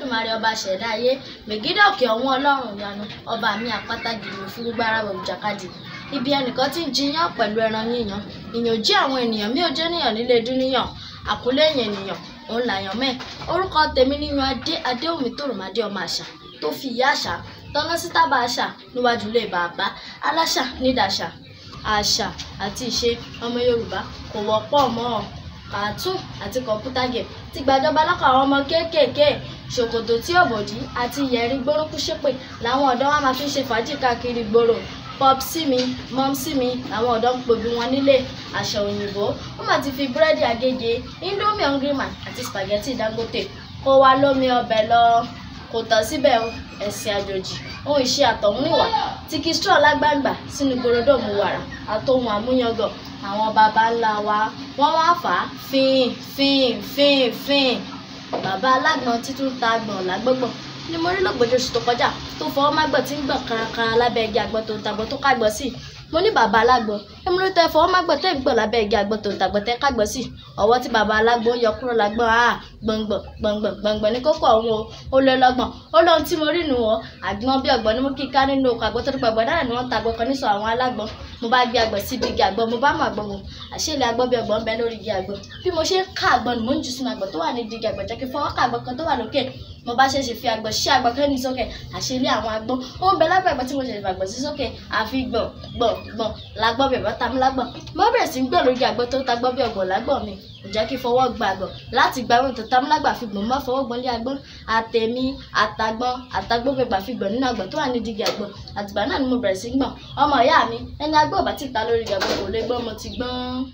Olódùmarè ọba ṣẹ̀dá ayé, mègídà òkè ọ̀hún ọlọ́run ìyanu, ọba mi àpáta gìrì fún gbogbo ara wẹ̀ jàkadì. Ibi ẹnìkan tí ń jiyàn pẹ̀lú ẹran yíyan, ìyàn jí àwọn ènìyàn mí ò jẹ́ níyàn nílé dúníyàn, àkúlẹ̀yìn ènìyàn, òun làyàn mẹ́. Orúkọ tèmi níyan Adé Adéwùmí Tòròmádé ọmọ àṣà tó fi ìyá àṣà tọ́ná sí tábà àṣà níwájú ilé bàbá aláṣà nídàṣà. Àṣà àti ìṣe ọmọ Yorùbá kò wọ́pọ̀ mọ́. Kàtún àti kọ̀ǹpútà game ti gbàjọba lọ́kàn àwọn ọmọ kéékèèké. Ṣòkòtò tí ò bòdí àti yẹ̀rí gbórúkú ṣépè làwọn ọ̀dọ́ wa máa fi ń ṣe fàájì káàkiri gbòòrò. Popsi mi, mọ́msí mi làwọn ọ̀dọ́ ń pòbí wọn nílé. Àṣà òyìnbó ó mà ti fi búrẹ́dì Agége, Indomie Hungry Man àti spaghetti Dangote kó wa lómi ọbẹ̀ lọ. Kò tán síbẹ̀ o, ẹ̀sìn àjòjì, ohun ìṣe àtọ̀húnrìnwá tí kì í straw lágbàǹgbà sínú gorodomu wàrà àtohun àmúyangàn àwọn baba ńlá wa wọ́n wá fà á fín fín fín fín. Bàbá alágbọ̀n títún ta àgbọ̀n lágbọ́gbọ̀n ni mo rí lọ́gbọ̀njọ́ oṣù tó kọjá tó fọwọ́ mágbọ̀n tí ń gbọ̀n kárakára lábẹ́ igi àgbọn tó ń tagbọ̀n tó kágbọ̀n sí. Mo ní bàbá alágbọ̀n, èmi ló tẹ fọwọ́ mágbọ̀n tẹ́ ń gbọ̀n lábẹ́ igi àgbọn tó ń tagbọ̀n tẹ́ kágbọ̀n sí. Ọwọ́ tí bàbá alágbọ̀n yọ kúrò lágbọ̀n á gbọ̀ngbọ̀n gbọ̀ngbọ̀n gbọ̀ngbọ̀n ní kókó ọ̀hún o, ó lé lọ́gbọ̀n. Ó lóhun tí mo rí nù ọ́, àgbọn bí ọ̀gbọ̀n ni mo kí ká nínú oko àgbọn tó dúpọ̀ àgbọn náà ni wọ́n ta àgbọn kan nísọ̀ àwọn alágbọ̀n. Mo bá gbé àgbọn síbi igi àgbọn, mo bá mú àgbọn wò. Àṣé ilé àgbọn bí ọ̀gbọ̀n ń bẹ lórí igi àgbọn. Bí mo ṣe ń ká àgbọn ni mò ń jù sínú àgbọn tó wà ní igi àgbọn jẹ́ kí fọwọ́ ká àgbọn kan tó wà lókè. Mo bá ṣẹ̀ṣẹ̀ fi àgbọn ṣí àgbọn kan ní sókè. Àṣé ilé àwọn àgbọn ó ń bẹ lábẹ́ àgbọn tí mo ṣẹ̀ṣẹ̀ fàgbọn sí sókè. Àfi gbọ̀n gbọ̀n gbọ̀n lágbọ́n bí ọ̀bọ ta mí lágbọ̀n. Mo bẹ̀rẹ̀ sí ń gbọ̀n lórí àgbọn tó ta gbọ́n bí ọ̀gbọ̀n lágbọ̀n mi. Kò jẹ́ kí fọwọ́ gba àgbọn láti gba ohun tó ta mí lágbà fi gbọ̀n má fọwọ́ gbọ́n lé àgbọn. Àtẹ̀mí àtàgbọn àtàgbọ́n gbẹ̀gbà fi gbọ̀n nínú àgbọn tó wà ní igi àgbọn. Àtìgbà náà ni mo bẹ̀rẹ̀ sí ń gbọ̀n. Ọmọ ìyá mi, ẹni agbọ́n ò bá tí ì ta lórí igi àgbọn kò lè gbọ́n mo ti gbọ́n.